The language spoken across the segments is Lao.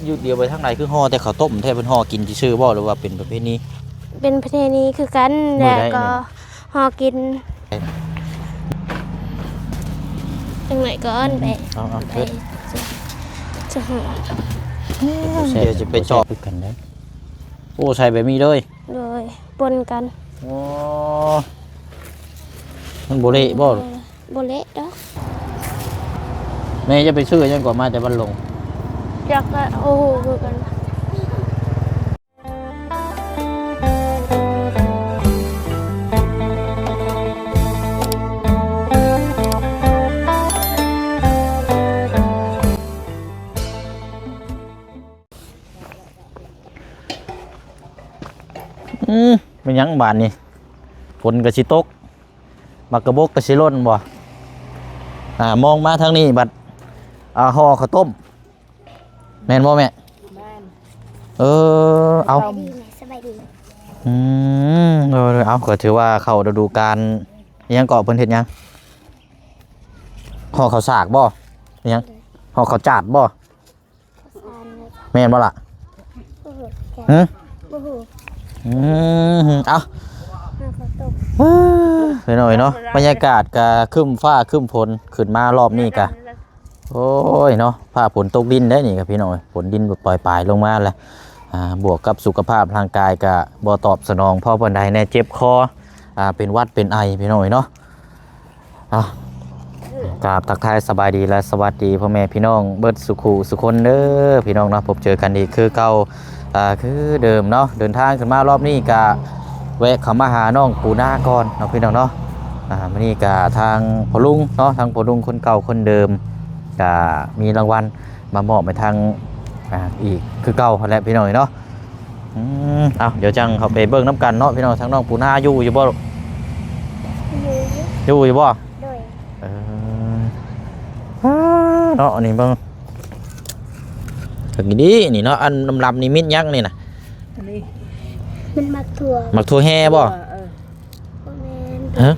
ຢູ່ດຽວໄປທາງໃດ ຄືຫໍ່ແຕ່ເຂົ້າຕົ້ມແທ້ ເພິ່ນຫໍ່ກິນຊື່ໆບໍ່ ຫຼືວ່າເປັນປະເພນີ? ເປັນປະເພນີຄືກັນ ມື້ໃດ ແລ້ວກໍ ອັນນີ້ ຫໍ່ກິນ. ຈັ່ງໃດກ່ອນ ອືມ ໄປ ເອົາໆ ໄປ ເຮັດ ຈະ ຈະຫໍ່ ດຽວຊິໄປຈອບຄືກັນເດ້. ໂອ້ ໃສ່ແບບນີ້ເລີຍ? ໂດຍ ປົນກັນ. ໂອ້ ມັນບໍ່ເລະບໍ່? ເອີ ບໍ່ເລະດອກ. ແມ່ຈະໄປຊື້ຫຍັງກໍມາແຕ່ບ້ານຫຼົງ? ຈັກ ກໍ ໂອ້ໂຫ ຄືກັນ. ອືມ ແມ່ນຫຍັງບາດນີ້? ຝົນກໍຊິຕົກ ໝາກກະບົກກໍຊິຫຼົ່ນບໍ່? ອ່າ ມອງມາທາງນີ້ບັດ ອ່າ ຫໍ່ເຂົ້າຕົ້ມ ແມ່ນບໍ່ແມ່? ແມ່ນ. ເອີ ເອົາ ສະບາຍດີແມ່ ສະບາຍດີ. ອືມ ເອີ ເອົາ ກໍຖືວ່າເຂົ້າລະດູການ ອີຫຍັງເກາະ ເພິ່ນເຮັດຫຍັງ? ຫໍ່ເຂົ້າສາກບໍ່? ອີຫຍັງ? ຫໍ່ເຂົ້າຈາດບໍ່? ແມ່ນບໍ່ລະ? ບໍ່ຮູ້ ຫຶ? ບໍ່ຮູ້. ອືມ ເອົາ ຫາເຂົ້າຕົ້ມ ເອີ ພີ່ນ້ອງເອີຍເນາະ ບັນຍາກາດກະຄຶ້ມຟ້າຄຶ້ມຝົນ ຂຶ້ນມາລອບນີ້ກະ ໂອ້ຍເນາະ ຟ້າຝົນຕົກດິນໄດ໋ນີ້ກະ ພີ່ນ້ອງເອີຍ ຝົນດິນປອຍປາຍລົງມາແລ້ວ ອ່າ ບວກກັບສຸຂະພາບຮ່າງກາຍກະບໍ່ຕອບສະໜອງພໍປານໃດແນ່ ເຈັບຄໍ ອ່າ ເປັນຫວັດເປັນໄອ ພີ່ນ້ອງເອີຍເນາະ. ເອົາ ກາບທັກທາຍສະບາຍດີ ແລະ ສະຫວັດດີພໍ່ແມ່ພີ່ນ້ອງເບິດສູ່ຄູ່ສູ່ຄົນເດີພີ່ນ້ອງເນາະ ພົບເຈີກັນອີກຄືເກົ່າ ອ່າ ຄືເດີມເນາະ ເດີນທາງຂຶ້ນມາລອບນີ້ກະແວະເຂົ້າມາຫານ້ອງປູນາກ່ອນເນາະພີ່ນ້ອງເນາະ ອ່າ ມື້ນີ້ກະທາງພໍ່ລຸງເນາະ ທາງພໍ່ລຸງຄົນເກົ່າຄົນເດີມ ກະມີລາງວັນມາມອບໃຫ້ທາງ ອ່າ ອີກຄືເກົ່າຫັ້ນແຫຼະພີ່ນ້ອງເອີຍເນາະ. ອືມ ເອົາ ດຽວຈັ່ງເຂົ້າໄປເບິ່ງນຳກັນເນາະພີ່ນ້ອງ ທາງນ້ອງປູນາຢູ່ຢູ່ບໍ່ລູກ? ຢູ່ ຢູ່ຢູ່ບໍ່? ໂດຍ. ເອີ ເນາະ ອັນນີ້ເບິ່ງ ຄັກອີ່ຫຼີນີ້ເນາະ ອັນດຳໆນີ້ມິດຫຍັງນີ້ນະ? ອັນນີ້ມັນໝາກຖົ່ວ ໝາກຖົ່ວແຮ່ບໍ່? ເອີ ບໍ່ແມ່ນ ຮະ?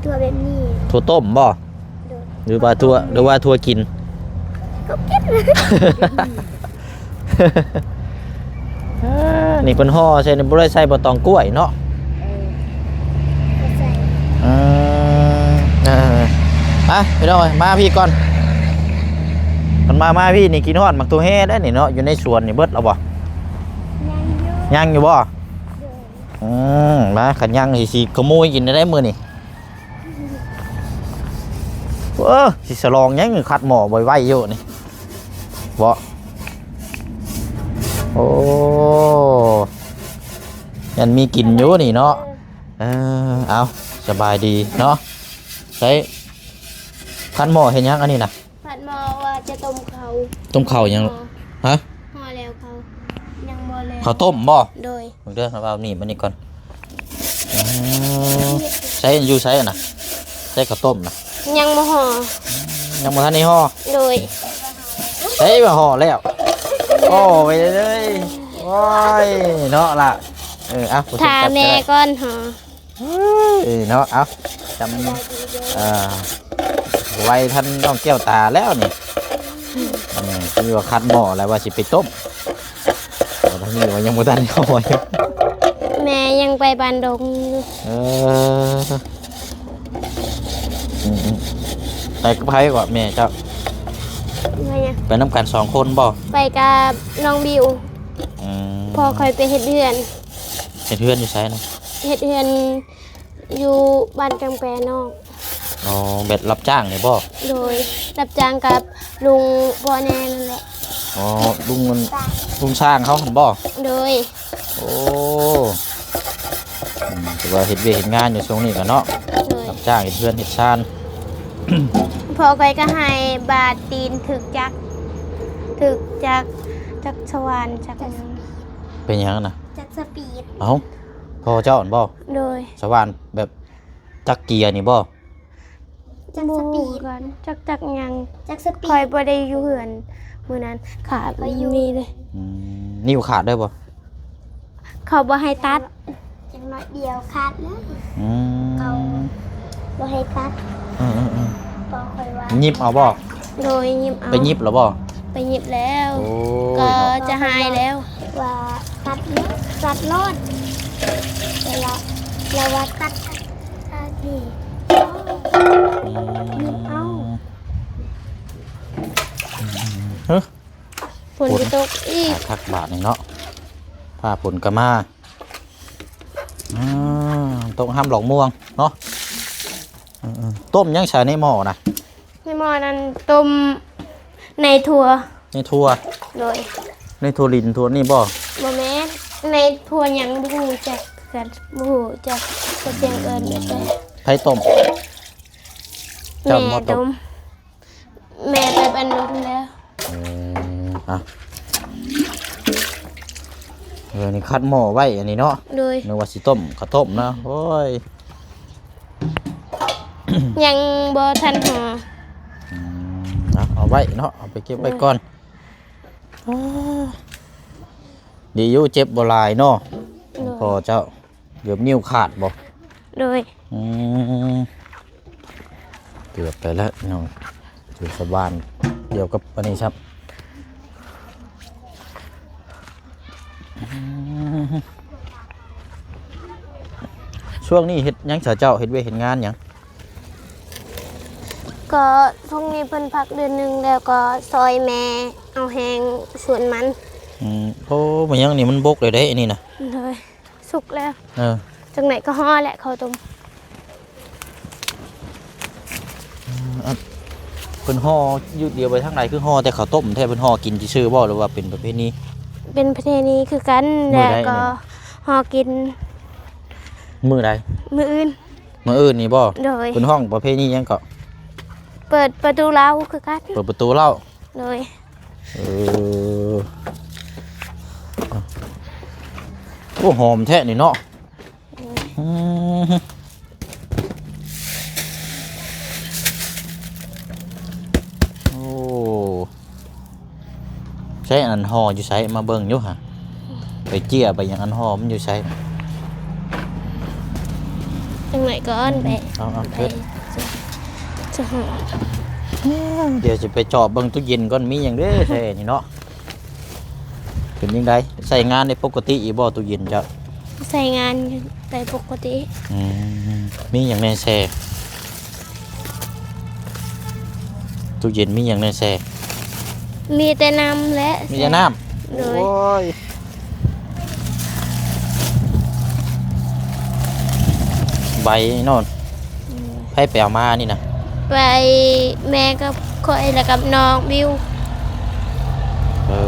ຖົ່ວແບບນີ້ ຖົ່ວຕົ້ມບໍ່? ໂດຍ. ຫຼືວ່າຖົ່ວ ຫຼືວ່າຖົ່ວກິນ? ກໍກິນ ເອີ ນີ້ເພິ່ນຫໍ່ໃສ່ນີ້ ບໍ່ໄດ້ໃສ່ໃບຕອງກ້ວຍເນາະ? ເອີ ບໍ່ໃສ່. ອືມ ເອີ ໄປພີ່ນ້ອງເອີຍ ມາພີ້ກ່ອນ ເພິ່ນມາ ມາພີ້ນີ້ ກິນຮອດໝາກຖົ່ວແຮ່ໄດ໋ນີ້ເນາະ ຢູ່ໃນສວນນີ້ເບິດແລ້ວບໍ່? ຍັງຢູ່ ຍັງຢູ່ບໍ່? ໂດຍ. ອືມ ມາ ຄັນຍັງຊິ ຊິຂະໂມຍກິນໄດ້ມື້ນີ້. ເອີ ຊິສະຫຼອງຫຍັງ ຂັດໝໍ້ໄວໆຢູ່ນີ້ ເບາະ? ໂອ້ ຍັງມີກິນຢູ່ນີ້ເນາະ. ເອີ ເອົາ ສະບາຍດີເນາະ. ໃສ່ຂັດໝໍ້ເຮັດຫຍັງອັນນີ້ນະ? ພັດໝໍ້ວ່າຈະຕົ້ມເຂົ້າ. ຕົ້ມເຂົ້າຫຍັງ? ຫໍ່ ຮະ? ຫໍ່ແລ້ວເຂົ້າ ຍັງບໍ່ແລ້ວ. ເຂົ້າຕົ້ມບໍ່? ໂດຍ. ເບິ່ງເດີ ເອົາໜີບມານີ້ກ່ອນ. ອືມ ໃສ່ ຢູ່ໃສນະ? ໃສ່ເຂົ້າຕົ້ມນະ? ຍັງບໍ່ຫໍ່. ຍັງບໍ່ທັນໄດ້ຫໍ່? ໂດຍ. ໃສ່ວ່າຫໍ່ແລ້ວ ໂອ້ ໄປເລີຍ. ໂອ້ຍ ເນາະລະ. ເອີ ເອົາ ຖ້າແມ່ກ່ອນຫໍ່. ເອີຍ ເນາະ ເອົາ ຈຳ ເອີ ໄວທັນນ້ອງແກ້ວຕາແລ້ວນີ້. ເອີ ຄືວ່າຂັດໝໍ້ແລ້ວວ່າຊິໄປຕົ້ມ ແຕ່ທາງນີ້ວ່າຍັງບໍ່ທັນໄດ້ເອົາຢູ່. ແມ່ຍັງໄປບ້ານດົງຢູ່. ເອີ ອືມໆ ໄປກັບໃຜເກາະແມ່ເຈົ້າ? ໄປນຳກັນສອງຄົນບໍ່? ໄປກັບນ້ອງບິວ. ອືມ ພໍ່ຂ້ອຍໄປເຮັດເຮືອນ. ເຮັດເຮືອນຢູ່ໃສນະ? ເຮັດເຮືອນ ຢູ່ບ້ານກາງແປນອກ. ອໍ ແບບຮັບຈ້າງນີ້ບໍ່? ໂດຍ ຮັບຈ້າງກັບລຸງພໍ່ແນ່ນັ້ນແຫຼະ. ອໍ ລຸງ ລຸງຊ່າງເຂົາຫັ້ນບໍ່? ໂດຍ. ໂອ້ ອືມ ຖືວ່າເຮັດວຽກເຮັດງານຢູ່ຊ່ວງນີ້ກະເນາະ. ໂດຍ. ຮັບຈ້າງເຮັດເຮືອນເຮັດຊານ. ພໍ່ຂ້ອຍກະໃຫ້ບາດຕີນຖືກຈັກ ຖືກຈັກ ຈັກສະຫວ່ານ ຈັກຫຍັງ. ເປັນຫຍັງນະ? ຈັກສະປີດ. ເອົ້າ ພໍ່ເຈົ້າຫັ້ນບໍ່? ໂດຍ. ສະຫວ່ານແບບ ຈັກເກຍນີ້ບໍ່? ຈັກສະປີດ ບໍ່ຮູ້ຄືກັນ ຈັກ ຈັກຫຍັງ ຈັກສະປີດ. ຂ້ອຍບໍ່ໄດ້ຢູ່ເຮືອນມື້ນັ້ນ ຂາດ ຂ້ອຍຢູ່ ນີ້ເລີຍ. ອືມ ນິ້ວຂາດໄດ້ບໍ່? ເຂົາບໍ່ໃຫ້ຕັດ. ຈັ່ງໜ້ອຍດຽວຂາດເລີຍ. ອືມ ເຂົາບໍ່ໃຫ້ຕັດ. ເອີໆໆ ບອກຂ້ອຍວ່າ ຫຍິບເອົາບໍ່? ໂດຍ ຫຍິບເອົາ. ໄປຫຍິບແລ້ວບໍ່? ໄປຫຍິບແລ້ວ ໂອ້ຍ ກໍຈະຫາຍແລ້ວ ວ່າຕັດເນາະ ຕັດໂລດ ແລ້ວ ແລ້ວວ່າຕັດ ຕັດນີ້ ອືມ ຍິບເອົາ ຮະ ຝົນກໍຕົກອີກ ຄັກບາດນີ້ເນາະ ຟ້າຝົນກໍມາ ອ່າ ຕົກຫ້າມຫຼອກມ່ວງເນາະ ເອີໆ ຕົ້ມຫຍັງໃສ່ໃນໝໍ້ນະ? ໃນໝໍ້ນັ້ນຕົ້ມໃນຖົ່ວ ໃນຖົ່ວ ໂດຍ ໃນຖົ່ວລິນຖົ່ວນີ້ບໍ່? ບໍ່ແມ່ນ ໃນຖົ່ວຫຍັງບໍ່ຮູ້ຈັກຄືກັນ ບໍ່ຮູ້ຈັກວ່າສຽງເອີ້ນແບບໃດ ໃຜຕົ້ມ? ເຈົ້າບໍ່ຕົ້ມ ແມ່ຕົ້ມ ແມ່ໄປບ້ານດົງແລ້ວ ເອີ ອ່ະ ເອີ ນີ້ຂັດໝໍ້ໄວ້ອັນນີ້ເນາະ ໂດຍ ນຶກວ່າຊິຕົ້ມເຂົ້າຕົ້ມເນາະ ໂອ້ຍ ຍັງບໍ່ທັນຫໍ່ ອືມ ເອົາ ເອົາໄວ້ເນາະ ເອົາໄປເກັບໄວ້ກ່ອນ ໂດຍ ອາ ດີຢູ່ເຈັບບໍ່ຫຼາຍເນາະ ໂດຍ ພໍ່ເຈົ້າ ເກືອບນິ້ວຂາດບໍ່? ໂດຍ ອືມ ເກືອບໄປແລ້ວພີ່ນ້ອງ ຢູ່ສະບານດຽວກັບອັນນີ້ຊ້ຳ ອືມ ຊ່ວງນີ້ເຮັດຫຍັງຊະເຈົ້າ ເຮັດວຽກເຮັດງານຫຍັງ? ກໍຊ່ວງນີ້ເພິ່ນພັກເດືອນໜຶ່ງ ແລ້ວກໍຊ່ອຍແມ່ເອົາແຮງສວນມັນ ອືມ ໂອ້ ມັນຫຍັງນີ້ ມັນບົກແລ້ວເດ້ ອັນນີ້ນະ ໂດຍ ສຸກແລ້ວ ເອີ ຈັ່ງໃດກໍຫໍ່ແຫຼະເຂົ້າຕົ້ມ ເອີ ອັນ ເພິ່ນຫໍ່ຢູ່ດຽວໄປທາງໃດ ຄືຫໍ່ແຕ່ເຂົ້າຕົ້ມແທ້ ເພິ່ນຫໍ່ກິນຊື່ໆບໍ່ ຫຼືວ່າເປັນປະເພນີ? ເປັນປະເພນີຄືກັນ ແລ້ວກໍຫໍ່ກິນ ມື້ໃດ? ມື້ອື່ນ ມື້ອື່ນນີ້ບໍ່? ໂດຍ ເພິ່ນຮ້ອງປະເພນີຫຍັງເກາະ? ເປີດປະຕູເລົ້າຄືກັນ ເປີດປະຕູເລົ້າ ໂດຍ ເອີ ໂອ້ ຫອມແທ້ນີ້ເນາະ ອືມ ໂອ້ ໃຊ້ອັນຫໍ່ຢູ່ໃສ ມາເບິ່ງຢູ່ຫະ ໄປເຈ້ຍໄປຫຍັງ ອັນຫໍ່ມັນຢູ່ໃສ? ຈັ່ງໃດກ່ອນ ໄປ ເອົາໆ ໄປ ເຮັດ ຈະ ຈະຫາ ດຽວຊິໄປຈອບເບິ່ງຕູ້ເຢັນກ່ອນ ມີຫຍັງເດ້ແຊ່ນີ້ເນາະ ເປັນຈັ່ງໃດ ໃຊ້ງານໄດ້ປົກກະຕິຢູ່ບໍ່ຕູ້ເຢັນເຈົ້າ? ໃຊ້ງານໄດ້ປົກກະຕິ ອືມ ມີຫຍັງແດ່ແຊ່? ຕູ້ເຢັນມີຫຍັງແດ່ແຊ່? ມີແຕ່ນ້ຳແຫຼະ ມີແຕ່ນ້ຳ ໂດຍ ໂອ້ຍ ໃບໂນ່ນ ອືມ ໃຜໄປເອົາມານີ້ນະ? ໄປ ແມ່ກັບຂ້ອຍ ແລ້ວກັບນ້ອງບິວ ເອີ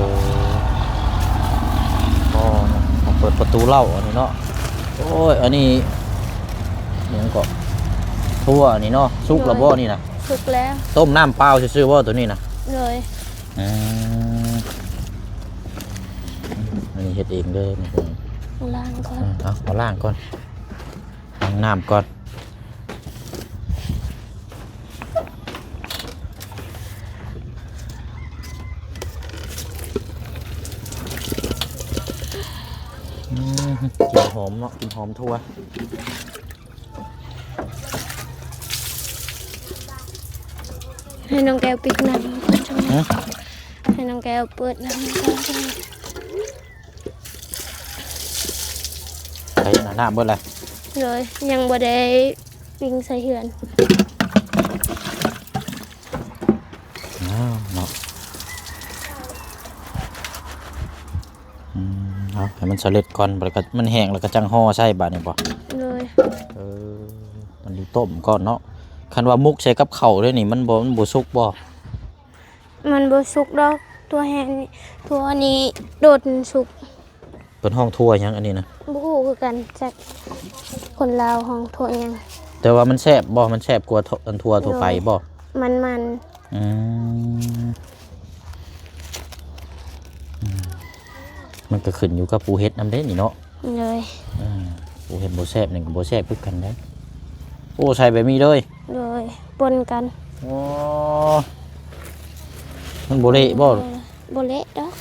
ອໍ ເປີດປະຕູເລົ້າອັນນີ້ເນາະ ໂອ້ຍ ອັນນີ້ຫຍັງເກາະ ຖົ່ວນີ້ເນາະ ສຸກແລ້ວບໍ່ນີ້ນະ? ສຸກແລ້ວ ຕົ້ມນ້ຳເປົ່າຊື່ໆບໍ່ໂຕນີ້ນະ? ໂດຍ ອືມ ອັນນີ້ເຮັດເອງເດີ ລ້າງກ່ອນ ເອີ ເອົາ ເອົາລ້າງກ່ອນ ລ້າງນ້ຳກ່ອນ ອືມ ກິ່ນຫອມເນາະ ກິ່ນຫອມຖົ່ວ ໃຫ້ນ້ອງແກ້ວປິດນ້ຳກ່ອນ ຮະ? ໃຫ້ນ້ອງແກ້ວເປີດນ້ຳກ່ອນ ໃສ່ນ້ຳເບິດແລ້ວ ໂດຍ ຍັງບໍ່ໄດ້ປິງໃສ່ເຮືອນ ອ້າວເນາະ ອືມ ເອົາໃຫ້ມັນສະເລັດກ່ອນ ແລ້ວກໍມັນແຫ້ງ ແລ້ວກໍຈັ່ງຫໍ່ໃສ່ບາດນີ້ບໍ່? ໂດຍ ເອີ ມັນຕ້ມກ່ອນເນາະ ຄັນວ່າໝົກໃສ່ກັບເຂົ້າເດ້ນີ້ ມັນບໍ່ ມັນບໍ່ສຸກບໍ່? ມັນບໍ່ສຸກດອກ ຖົ່ວແຫ້ງນີ້ ຖົ່ວນີ້ດົນສຸກ ເພິ່ນຮ້ອງຖົ່ວຫຍັງອັນນີ້ນະ? ບໍ່ຮູ້ຄືກັນ ຈັກຄົນລາວຮ້ອງຖົ່ວຫຍັງ ແຕ່ວ່າມັນແຊບບໍ່? ມັນແຊບກວ່າຖົ່ວ ອັນຖົ່ວທົ່ວໄປບໍ່? ໂດຍ ມັນໆ ອືມ ອືມ ມັນກໍຂຶ້ນຢູ່ກັບຜູ້ເຮັດນຳເດ້ນີ້ເນາະ ໂດຍ ອືມ ຜູ້ເຮັດບໍ່ແຊບນີ້ກໍບໍ່ແຊບຄືກັນເດ້ ໂອ້ ໃສ່ແບບນີ້ເລີຍ ໂດຍ ປົນກັນ ໂອ້ ມັນບໍ່ເລະບໍ່? ເອີ ບໍ່ເລະດອກ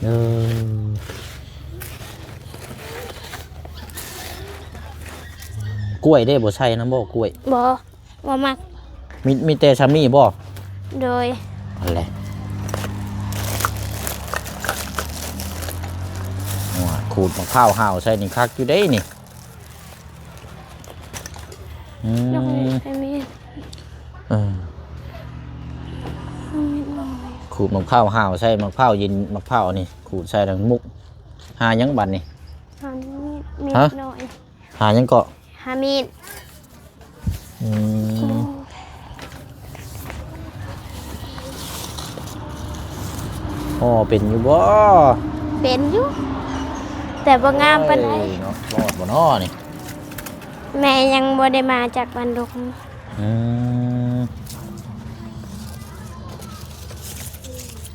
ເອີ ກ້ວຍເດ້ ບໍ່ໃສ່ນຳບໍ່ກ້ວຍ? ບໍ່ ບໍ່ມັກ ມີ ມີແຕ່ຊ່ຳນີ້ບໍ່? ໂດຍ ຫັ້ນແຫຼະ ຂູດໝາກພ້າວຫ່າວໃສ່ນີ້ຄັກຢູ່ເດ້ນີ້. ອືມ ເອີ ຂູດໝາກພ້າວຫ່າວໃສ່ໝາກພ້າວເຢັນ ໝາກພ້າວນີ້ ຂູດໃສ່ທັງໝົກ. ຫາຫຍັງບັດນີ້? ຫາມີດ ມີດ ຮະ? ນ້ອຍ. ຫາຫຍັງເກາະ? ຫາມີດ. ອືມ ໂອ້ ອໍເປັນຢູ່ບໍ່? ເປັນຢູ່ ແຕ່ບໍ່ງາມປານໃດ. ໂອ້ຍເນາະ ລອດບໍ່ເນາະນີ້? ແມ່ຍັງບໍ່ໄດ້ມາຈາກບ້ານດົງ. ອືມ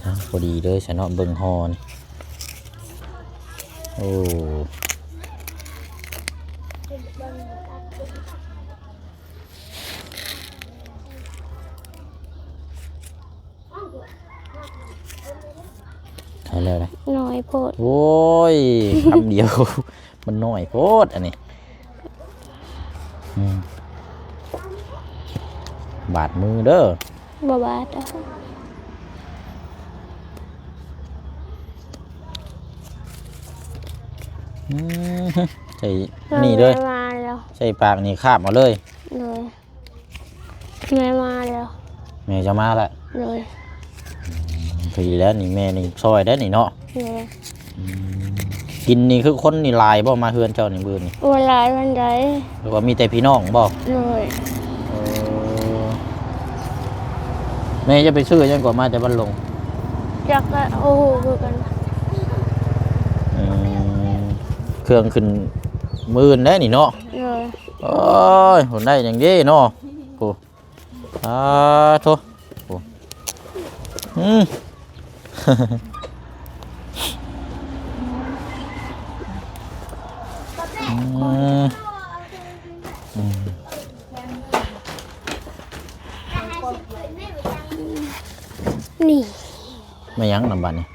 ອ່ະ ພໍດີເລີຍຊະເນາະ ເບິ່ງຫໍ່ນີ້. ໂອ້ ເທົ່າແລ້ວນະ? ນ້ອຍໂພດ. ໂອ້ຍ ຄຳດຽວ ມັນນ້ອຍໂພດອັນນີ້. ອືມ ບາດມືເດີ. ບໍ່ບາດດອກ. ອືມ ໃສ່ນີ້ເລີຍ ແມ່ມາແລ້ວ ໃສ່ປາກນີ້ຄາບເອົາເລີຍ. ໂດຍ ແມ່ມາແລ້ວ ແມ່ຈະມາແລ້ວ. ໂດຍ ອືມ ພໍດີແລ້ວນີ້ ແມ່ນີ້ຊ່ອຍໄດ້ນີ້ເນາະ. ໂດຍ ອືມ ກິນນີ້ຄືຄົນນີ້ຫຼາຍບໍ່ ມາເຮືອນເຈົ້ານີ້ມື້ນີ້? ບໍ່ຫຼາຍປານໃດ ຫຼືວ່າມີແຕ່ພີ່ນ້ອງບໍ່? ໂດຍ ເອີ ແມ່ຈະໄປຊື້ຫຍັງກໍມາແຕ່ບ້ານດົງ? ຈັກ ກໍບໍ່ຮູ້ຄືກັນ. ອືມ ເຄື່ອງຂຶ້ນມື້ອື່ນໄດ໋ນີ້ເນາະ. ໂດຍ ໂອ້ຍ ຄົນໄດ້ຫຍັງເດ້ເນາະ ໂອ້ ສາທຸ ໂອ້ ອືມ ອືມ ອືມ ນີ້ ແມ່ນຫຍັງນຳບັດນີ້?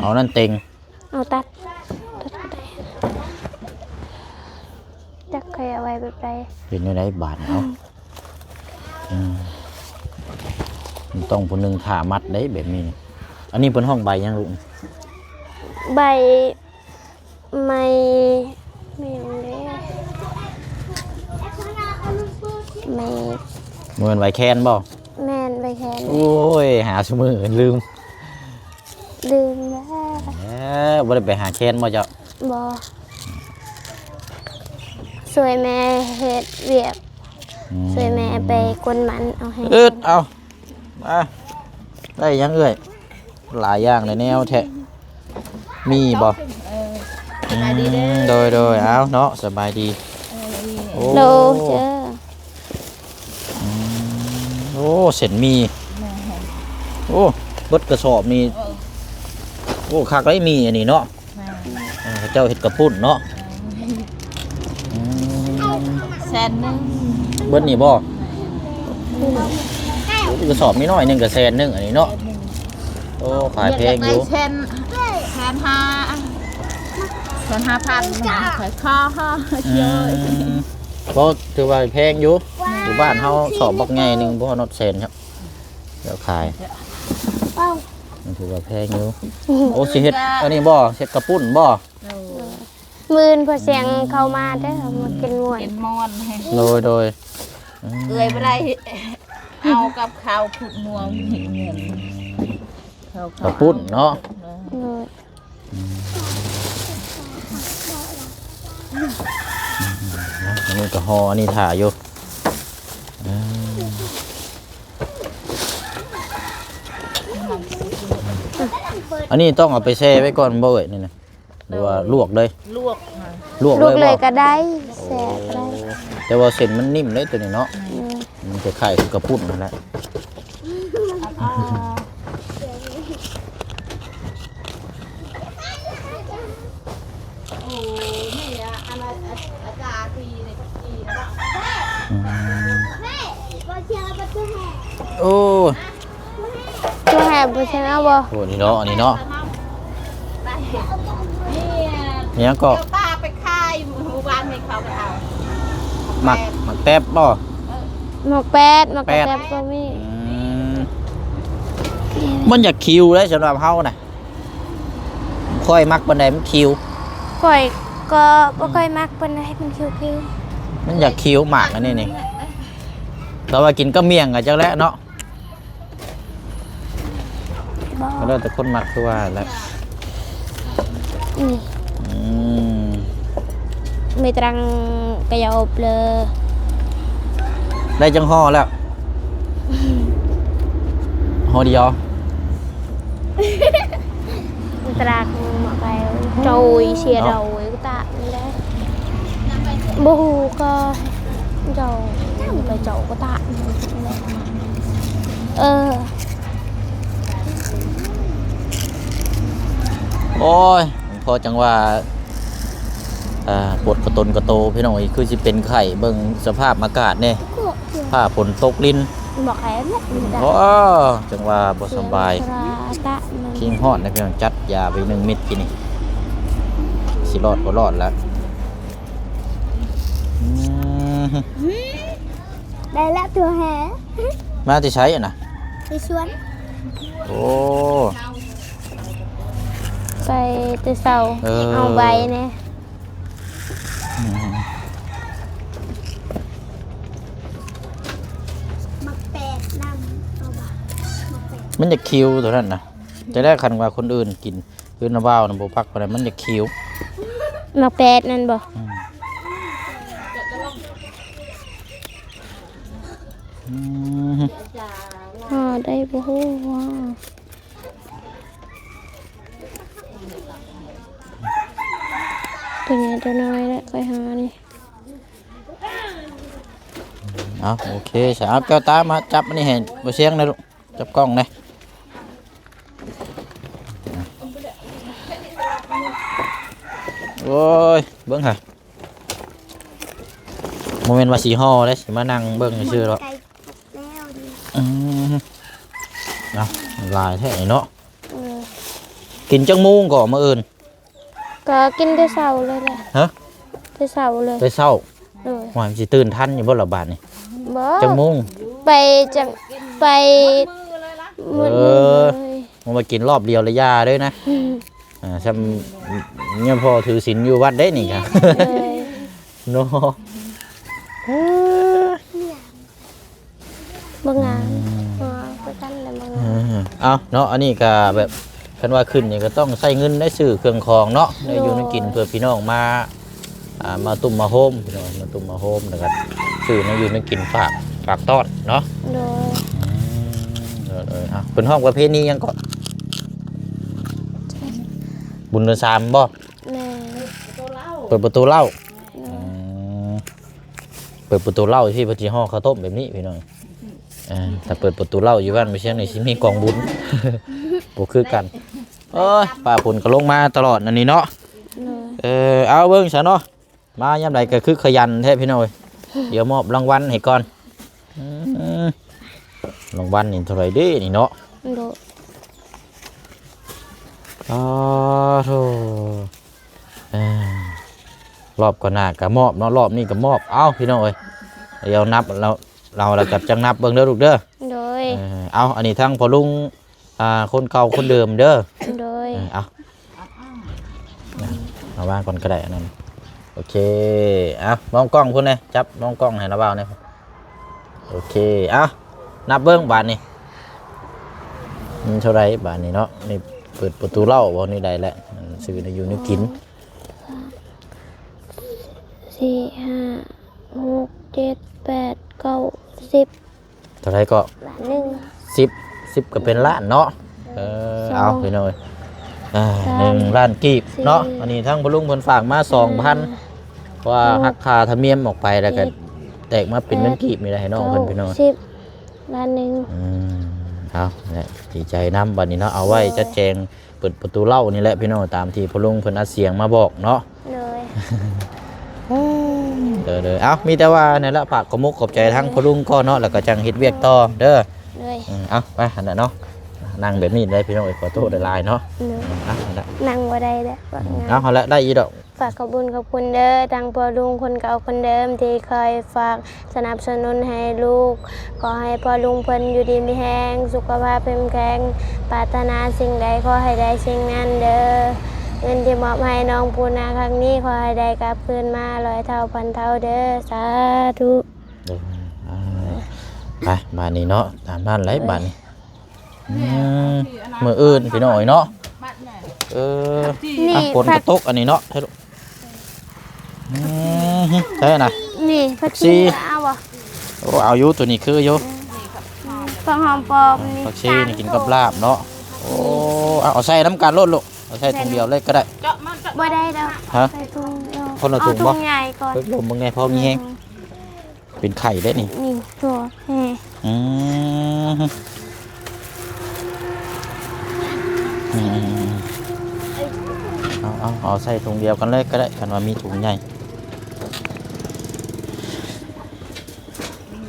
ເອົານັ້ນເຕັງ ເອົາຕັດ ຕັດກໍໄດ້ ຈັກຂ້ອຍເອົາໄວ້ແບບໃດ. ເປັນແນວໃດບາດນີ້? ເອົາ ອືມ ອືມ ມັນຕ້ອງຜູ້ໜຶ່ງຖ້າມັດໄດ໋ແບບນີ້. ອັນນີ້ເພິ່ນຮ້ອງໃບຫຍັງລູກ? ໃບ ໄມ້ ໄມ້ຫຍັງເດ ໄມ້ ບໍ່ແມ່ນໄວແຄນບໍ່? ແມ່ນ ໄວແຄນ. ໂອ້ຍ ຫາຊຸມື້ລືມ ລືມແລ້ວ. ເອີ ບໍ່ໄດ້ໄປຫາແຄນບໍ່ເຈົ້າ? ບໍ່ ຊ່ວຍແມ່ເຮັດວຽກ. ອືມ ຊ່ວຍແມ່ໄປກົນມັນເອົາໃຫ້. ອຶດ ເອົາ ມາ ໄດ້ຫຍັງເອື້ອຍ? ຫຼາຍຢ່າງຫຼາຍແນວແທ້. ມີບໍ່? ເອີ ອືມ ສະບາຍດີເດີ. ໂດຍໆ ເອົາເນາະ ສະບາຍດີ. ເອີ ໂອ້ ໂດຍ ເຈົ້າ. ອືມ ໂອ້ ເສັ້ນໝີ່. ແມ່ນ. ໂອ້ ເບິດກະສອບນີ້. ເອີ ໂອ້ ຄັກໄດ໋ໝີ່ອັນນີ້ເນາະ. ແມ່ນ. ເອີ ເຂົາເຈົ້າເຮັດກະປຸ້ນເນາະ. ເອີ ອືມ ແສນໜຶ່ງ. ເບິດນີ້ບໍ່? ແມ່ນ. ໂອ້ ກະສອບນ້ອຍໆໜຶ່ງກະແສນໜຶ່ງອັນນີ້ເນາະ. ແສນໜຶ່ງ. ໂອ້ ຂາຍແພງຢູ່. ຢາກໄດ້ແສນ ແສນຫ້າ ແສນຫ້າພັນ ຂ້ອຍຂໍ. ອືມ ບໍ່ ຖືວ່າແພງຢູ່. ແມ່ນ. ຢູ່ບ້ານເຮົາສອບບັກໃຫຍ່ໜຶ່ງບໍ່ຮອດແສນຄັບ. ແລ້ວຂາຍ ມັນຖືວ່າແພງຢູ່. ໂອ້ ຊິເຮັດອັນນີ້ບໍ່? ເຮັດກະປຸ້ນບໍ່? ໂດຍ ມື້ອື່ນພໍ່ສຽງເຂົ້າມາເດີ ມາກິນມ່ວນ ກິນມ່ວນ. ໂດຍ ໂດຍ ອືມ ເອື້ອຍບໍ່ໄດ້ເອົາກັບເຂົ້າພຸດມ່ວງ. ອືມ ເຂົ້າ ເຂົ້າ ກະປຸ້ນເນາະ. ໂດຍ ອືມ ອັນນີ້ກໍຫໍ່ອັນນີ້ຖ້າຢູ່. ອືມ ອັນນີ້ຕ້ອງເອົາໄປແຊ່ໄວ້ກ່ອນບໍ່ເອີຍ ນີ້ນະ? ຫຼືວ່າລວກເລີຍ? ລວກ ລວກເລີຍບໍ່? ລວກເລີຍກໍໄດ້ ແຊ່ກໍໄດ້. ໂອ້ ແຕ່ວ່າເສັ້ນມັນນິ້ມເດ້ໂຕນີ້ເນາະ. ອືມ ມັນຄ້າຍໆຄືກະປຸ້ນຫັ້ນແຫຼະ. ອືມ ໂອ້ ຕົວແຮບບໍ່ໃຊ່ເອົາບໍ່? ໂອ້ ນີ້ເນາະ ອັນນີ້ເນາະ. ນີ້ຫຍັງເກາະ? ປາໄປຂາຍ ມື້ວານນີ້ເຂົາໄປເອົາ ໝາກ ໝາກແຕບບໍ່? ເອີ ໝາກແປດ ໝາກແປດ ແຕບກໍມີ. ອືມ ມັນຢາກຄິວເດ້ສຳລັບເຮົານະ. ຄ່ອຍມັກປານໃດ ມັນຂິວ. ຂ້ອຍກໍບໍ່ຄ່ອຍມັກປານໃດ ມັນຂິວໆ. ມັນຢາກຂິວໝາກອັນນີ້ນີ້ ແຕ່ວ່າກິນກັບໝ້ຽງກໍຈັກແຫຼະເນາະ. ບໍ່ ກໍແລ້ວແຕ່ຄົນມັກ ຄືວ່າແຫຼະ. ອືມ ອືມ Mê Trang cái dầu blơ. ໄດ້ຈັກຫໍ່ແລ້ວ? ຫໍ່ດຽວ. Mê Trang một cái trôi xe rồi. ຕາກນີ້ແຫຼະ ບໍ່ຮູ້ກໍເຈົ້າໄປເຈົ້າກໍຕາກ. ເອີ ໂອ້ຍ ພໍຈັ່ງວ່າ ອ່າ ປວດກະຕົນກະໂຕ ພີ່ນ້ອງເອີຍ ຄືຊິເປັນໄຂ້ ເບິ່ງສະພາບອາກາດແດ່ ຟ້າຝົນຕົກລິນ. ບໍ່ແຄນແຫຼະ ໂອ້ ຈັ່ງວ່າບໍ່ສະບາຍ ຄິງຮອດນະ ພີ່ນ້ອງ ຈັດຢາໄປໜຶ່ງເມັດກິນນີ້ ຊິລອດບໍ່ລອດລະ. ອືມ ໄດ້ລະຕົວແຮ. ມາແຕ່ໃສຫັ້ນນະ? ໄປສວນ. ໂອ້ ໄປແຕ່ເຊົ້າ. ເອີ ເອົາໃບແດ່. ອືມ ໝາກແປດນຳ ເອົາບໍ່? ໝາກແປດ ມັນຢາກຂິວຕົວນັ້ນນະ. ຈະໄດ້ ຄັນວ່າຄົນອື່ນກິນ ຄືນ້າບ່າວນະ ບໍ່ມັກປານໃດ ມັນຢາກຂິວ. ໝາກແປດນັ້ນບໍ່? ອືມ ອືມ ຫາໄດ້ບໍ່ຮູ້ວ່າ ຕົວໃຫຍ່ຕົວນ້ອຍແຫຼະ ຂ້ອຍຫານີ້. ເອົາ ໂອເຄ ສະ ເອົາ ແກ້ວຕາມາຈັບອັນນີ້ໃຫ້ບໍ່ສຽງແດ່ລູກ. ຈັບກ້ອງແດ່. ໂອ້ຍ ເບິ່ງຫາ ບໍ່ແມ່ນວ່າຊິຫໍ່ເດ້ ຊິມານັ່ງເບິ່ງຊື່ໆດອກ. ອືມ ເອົາ ຫຼາຍແທ້ເນາະ. ເອີ ກິນຈັກໂມງກໍມື້ອື່ນ? ກໍກິນແຕ່ເຊົ້າເລີຍແຫຼະ. ຮະ? ແຕ່ເຊົ້າເລີຍ. ແຕ່ເຊົ້າ? ໂດຍ. ວ່າມັນຊິຕື່ນທັນຢູ່ບໍ່ລະບາດນີ້? ບໍ່. ຈັກໂມງ? ໄປຈັກ ໄປ ເອີ ມື້ເລີຍ. ມັນວ່າກິນລອບດຽວລະຢ່າເດີນະ. ອ່າ ຊ່ຳຍາມພໍ່ຖືສິນຢູ່ວັດເດ້ນີ້ກະ. ໂດຍ. ເນາະ. ເອີ ບໍ່ງາມ. ອືມ ເອີ ຄືກັນແຫຼະ ບໍ່ງາມ. ເອີ ເອົາເນາະ ອັນນີ້ກະແບບ ຄັນວ່າຂຶ້ນນີ້ກໍຕ້ອງໃຊ້ເງິນໄດ້ຊື້ເຄື່ອງຂອງເນາະ ໄດ້ຢູ່ໄດ້ກິນ ໂດຍ ເພື່ອພີ່ນ້ອງມາ ອ່າ ມາຕຸ້ມມາໂຮມ ພີ່ນ້ອງ ມາຕຸ້ມມາໂຮມ ແລ້ວກໍຊື້ແນວຢູ່ແນວກິນຝາກ ຝາກຕ້ອນເນາະ. ໂດຍ. ອືມ ເອີ ເອີ ເອົາ ເພິ່ນຮ້ອງປະເພນີຫຍັງເກາະ? ບຸນເດືອນສາມບໍ່? ແມ່ນ. ເປີດປະຕູເຫຼົ້າ. ໂດຍ. ອືມ ເປີດປະຕູເຫຼົ້າທີ່ເພິ່ນຊິຫໍ່ເຂົ້າຕົ້ມແບບນີ້ພີ່ນ້ອງ. ອ່າ ຖ້າເປີດປະຕູເຫຼົ້າຢູ່ບ້ານບໍ່ຊຽງນີ້ຊິມີກອງບຸນ ບໍ່ຄືກັນ. ໂອ້ຍ ຟ້າຝົນກໍລົງມາຕະຫຼອດອັນນີ້ເນາະ. ໂດຍ. ເອີ ເອົາເບິ່ງຊະເນາະ ມາຍາມໃດກໍຄືຂະຫຍັນແທ້ພີ່ນ້ອງເອີຍ. ດຽວມອບລາງວັນໃຫ້ກ່ອນ. ອືມ ລາງວັນນີ້ເທົ່າໃດເດ້ນີ້ເນາະ? ໂດຍ. ອໍ ໂທ ເອີ ຮອບກ່ອນໜ້າກໍມອບເນາະ ຮອບນີ້ກໍມອບ. ເອົ້າ ພີ່ນ້ອງເອີຍ ດຽວນັບ ເຮົາ ເຮົາລະກັບຈັ່ງນັບເບິ່ງເດີລູກເດີ. ໂດຍ. ເອີ ເອົາ ອັນນີ້ທັງພໍ່ລຸງ ອ່າ ຄົນເກົ່າຄົນເດີມເດີ. ໂດຍ. ເອີ ເອົາ ເອົາວາງກ່ອນກໍໄດ້ອັນນັ້ນ. ໂອເຄ ເອົາ ມອງກ້ອງພຸ້ນແດ່ ຈັບມອງກ້ອງໃຫ້ລາວເວົ້າແດ່. ໂອເຄ ເອົາ ນັບເບິ່ງບາດນີ້ ມັນເທົ່າໃດບາດນີ້ເນາະ? ນີ້ເປີດປະຕູເຫຼົ້າບໍ່? ນີ້ໄດ້ແລ້ວ ຊື້ແນວຢູ່ແນວກິນ. ສາມ ສີ່ ຫ້າ ຫົກ ເຈັດ ແປດ ເກົ້າ ສິບ. ເທົ່າໃດເກາະ? ລ້ານໜຶ່ງ. ສິບ ສິບກໍເປັນລ້ານເນາະ. ເອີ ສອງ ເອົາ ພີ່ນ້ອງເອີຍ ອ່າ ສາມ ໜຶ່ງລ້ານກີບເນາະ. ສີ່ ອັນນີ້ທາງພໍ່ລຸງເພິ່ນຝາກມາສອງພັນ ຫ້າ ເພາະວ່າ ຫົກ ຫັກຄ່າທຳນຽມອອກໄປ ແລ້ວກໍ ເຈັດ ແຕກມາເປັນເງິນ ແປດ ກີບນີ້ແຫຼະ ໃຫ້ນ້ອງເພິ່ນ ເກົ້າ ພີ່ນ້ອງ. ສິບ ລ້ານໜຶ່ງ. ອືມ ເອົາແຫຼະ ດີໃຈນຳບັດນີ້ເນາະ. ເອົາໄວ້ ໂດຍ ຈັດແຈງ ເປີດປະຕູເຫຼົ້ານີ້ແຫຼະພີ່ນ້ອງ ຕາມທີ່ພໍ່ລຸງເພິ່ນອັດສຽງມາບອກເນາະ. ໂດຍ. ເດີໆ ເອົາ ມີແຕ່ວ່ານັ້ນລະ ຝາກຂອບມຸກຂອບໃຈທາງພໍ່ລຸງກ່ອນເນາະ ແລ້ວກໍຈັ່ງເຮັດວຽກຕໍ່ເດີ. ໂດຍ. ອືມ ເອົາ ໄປຫັ້ນນະເນາະ ນັ່ງແບບນີ້ໄດ້ພີ່ນ້ອງເອີຍ ຂໍໂທດຫຼາຍໆເນາະ. ໂດຍ. ເອົາ ຫັ້ນລະ ນັ່ງບໍ່ໄດ້ແລ້ວ. ອືມ ເອົາ ຫັ້ນລະ ໄດ້ຢູ່ດອກ. ຝາກຂອບບຸນຂອບຄຸນເດີ ທັງພໍ່ລຸງຄົນເກົ່າຄົນເດີມທີ່ຄອຍຝາກສະໜັບສະໜູນໃຫ້ລູກ. ຂໍໃຫ້ພໍ່ລຸງເພິ່ນຢູ່ດີມີແຮງ ສຸຂະພາບເຂັ້ມແຂງ ປາດຖະໜາສິ່ງໃດຂໍໃຫ້ໄດ້ສິ່ງນັ້ນເດີ. ເງິນທີ່ມອບໃຫ້ນ້ອງປູນາຄັ້ງນີ້ ຂໍໃຫ້ໄດ້ກັບຄືນມາຮ້ອຍເທົ່າພັນເທົ່າເດີ້ ສາທຸ. ເອີ ອ່າ ໄປ ບາດນີ້ເນາະ ຕາມນັ້ນແຫຼະບາດນີ້. ອືມ ມື້ອື່ນພີ່ນ້ອງເອີຍເນາະ. ເອີ ນີ້ ອ່ະ ຝົນກໍຕົກອັນນີ້ເນາະ. ອືມ ໃຊ່ນະ ນີ້ ຜັກຊີ ຜັກຊີ ເອົາບໍ່? ໂອ້ ເອົາຢູ່ ໂຕນີ້ຄືຢູ່. ອືມ ຜັກຫອມປ້ອມນີ້ ຜັກຊີນີ້ກິນກັບລາບເນາະ. ໂອ້ ເອົາ ເອົາໃສ່ນຳກັນໂລດລູກ ເອົາໃສ່ຖົງດຽວເລີຍກໍໄດ້. ບໍ່ໄດ້ດອກ. ຮະ? ໃສ່ຖົງດຽວ ຄົນລະຖົງບໍ່? ເອົາຖົງໃຫຍ່ກ່ອນ ເບິ່ງເບິ່ງແດ່ ພໍມີແຮງ. ອືມ ເປັນໄຂ້ເດ້ນີ້ ນີ້ຕົວແຮ. ອືມ ອືມ ເອົາ ເອົາ ເອົາໃສ່ຖົງດຽວກັນເລີຍກໍໄດ້ ຄັນວ່າມີຖົງໃຫຍ່.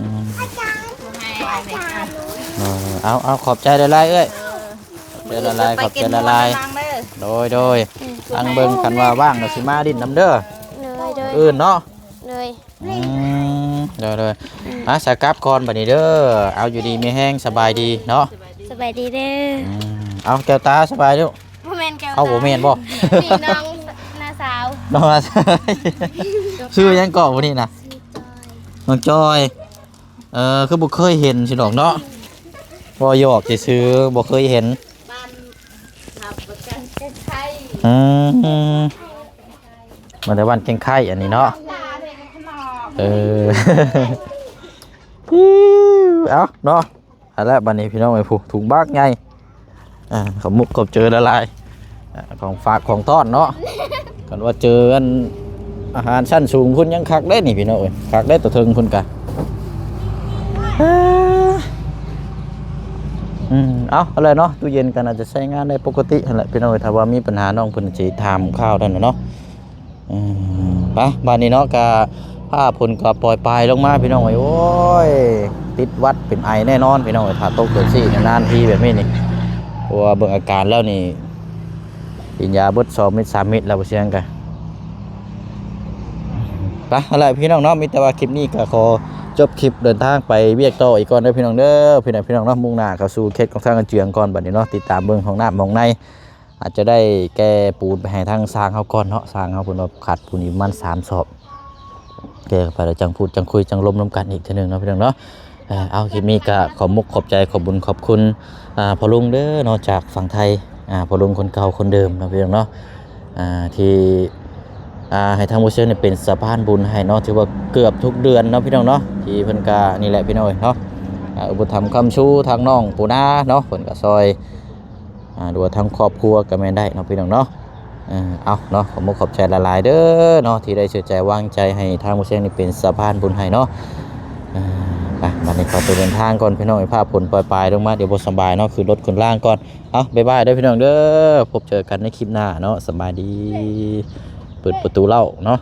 ອືມ ເອີ ເອົາ ເອົາ ຂອບໃຈຫຼາຍໆເອື້ອຍ. ເອີ ຂອບໃຈຫຼາຍໆ ຂອບໃຈຫຼາຍໆ. ໂດຍ ໂດຍ ອືມ ທາງເບິ່ງ ຄັນວ່າວ່າງກໍຊິມາຫຼິ້ນນຳເດີ. ໂດຍ ໂດຍ ອື່ນເນາະ. ໂດຍ ອືມ ໂດຍ ໂດຍ ອືມ ອ່າ ສາກັບກ່ອນບັດນີ້ເດີ. ເອົາ ຢູ່ດີມີແຮງ ສະບາຍດີເນາະ. ສະບາຍດີເດີ. ອືມ ເອົາ ແກ້ວຕາ ສະບາຍດີ. ບໍ່ແມ່ນແກ້ວຕາ ເອົາ ບໍ່ແມ່ນບໍ່? ນີ້ນ້ອງນ້າສາວ ນ້ອງນ້າສາວ. ຊື່ຫຍັງເກາະຜູ້ນີ້ນະ? ນ້ອງຈອຍ. ເອີ ຄືບໍ່ເຄີຍເຫັນຊິດອກເນາະ ເວົ້າຫຍອກຊື່ໆ ບໍ່ເຄີຍເຫັນ. ບ້ານທັບປະກັນແກ່ງໄຄ. ອືມ ມາແຕ່ບ້ານແກ່ງໄຄອັນນີ້ເນາະ. ເອີ ເອົາເນາະ ຫັ້ນແຫຼະ ບັດນີ້ພີ່ນ້ອງເອີຍ ຜູ້ ຖົງບັກໃຫຍ່. ອ່າ ຂອບມຸກຂອບເຈີຫຼາຍໆ ອ່າ ຂອງຝາກຂອງຕ້ອນເນາະ. ຄັນວ່າເຈີອັນ ອາຫານຊັ້ນສູງພຸ້ນຍັງຄັກເດ້ນີ້ພີ່ນ້ອງເອີຍ ຄັກເດ້ ຕົວເທິງພຸ້ນກະ. ອືມ ເອົາ ເອົາແຫຼະເນາະ ຕູ້ເຢັນກໍໜ້າຈະໃຊ້ງານໄດ້ປົກກະຕິຫັ້ນແຫຼະພີ່ນ້ອງເອີຍ. ຖ້າວ່າມີປັນຫາ ນ້ອງເພິ່ນຊິຖາມຂ່າວນັ້ນແຫຼະເນາະ. ອືມ ໄປ ບາດນີ້ເນາະ ກະຟ້າຝົນກໍປ່ອຍປາຍລົງມາພີ່ນ້ອງເອີຍ. ໂອ້ຍ ຕິດຫວັດເປັນໄອແນ່ນອນພີ່ນ້ອງເອີຍ ຖ້າຕົກແບບຊີ້ນານໆທີແບບນີ້ນີ້ ເພາະວ່າເບິ່ງອາການແລ້ວນີ້ ກິນຢາເບິດສອງເມັດສາມເມັດແລ້ວ ບໍ່ສຽງກະ. ໄປ ຫັ້ນແຫຼະພີ່ນ້ອງເນາະ ມີແຕ່ວ່າຄລິບນີ້ກໍຂໍຈົບຄລິບເດີນທາງໄປວຽກຕໍ່ອີກກ່ອນເດີພີ່ນ້ອງເດີ. ພີ່ນ້ອງ ພີ່ນ້ອງເນາະ ມຸ່ງໜ້າເຂົ້າສູ່ເຂດຂອງທາງອັນເຈືອງກ່ອນ ບັດນີ້ເນາະ ຕິດຕາມເບິ່ງຫ້ອງນ້ຳຫ້ອງໃນ ອາດຈະໄດ້ແກ່ປູນໄປໃຫ້ທາງຊ່າງເຮົາກ່ອນເນາະ. ຊ່າງເຮົາເພິ່ນວ່າຂາດປູນອີກປະມານສາມສອບ ແກ່ໄປແລ້ວຈັ່ງພູດຈັ່ງຄຸຍ ຈັ່ງລົມນຳກັນອີກເທື່ອໜຶ່ງເນາະ ພີ່ນ້ອງເນາະ. ເອີ ເອົາ ຄລິບນີ້ກໍຂອບມຸກຂອບໃຈ ຂອບບຸນຂອບຄຸນ ອ່າ ພໍ່ລຸງເດີເນາະ ຈາກຝັ່ງໄທ ອ່າ ພໍ່ລຸງຄົນເກົ່າຄົນເດີມເນາະ ພີ່ນ້ອງເນາະ ອ່າ ທີ່ ອ່າ ໃຫ້ທາງບໍ່ເຊີນນີ້ເປັນສະພານບຸນໃຫ້ເນາະ. ຖືວ່າເກືອບທຸກເດືອນເນາະ ພີ່ນ້ອງເນາະ ທີ່ເພິ່ນກະ ນີ້ແຫຼະ ພີ່ນ້ອງເອີຍເນາະ ອ່າ ອຸປະຖຳຄ້ຳຊູທາງນ້ອງປູນາເນາະ ເພິ່ນກະຊ່ອຍ ອ່າ ຫຼືວ່າທາງຄອບຄົວກໍແມ່ນໄດ້ເນາະ ພີ່ນ້ອງເນາະ. ເອີ ເອົາເນາະ ຂອບມຸກຂອບໃຈຫຼາຍໆເດີເນາະ ທີ່ໄດ້ເຊື່ອໃຈວາງໃຈໃຫ້ທາງບໍ່ແຊງນີ້ເປັນສະພານບຸນໃຫ້ເນາະ. ເອີ ໄປ ບັດນີ້ຂໍຕົວເດີນທາງກ່ອນ ພີ່ນ້ອງເອີຍ ຟ້າຝົນປ່ອຍປາຍລົງມາ ດຽວບໍ່ສະບາຍເນາະ ຂຶ້ນລົດຂຶ້ນລາງກ່ອນ. ເອົາ ບາຍບາຍເດີ ພີ່ນ້ອງເດີ ພົບເຈີກັນໃນຄລິບໜ້າເນາະ ສະບາຍດີ. ເປີດປະຕູເລົ້າເນາະ.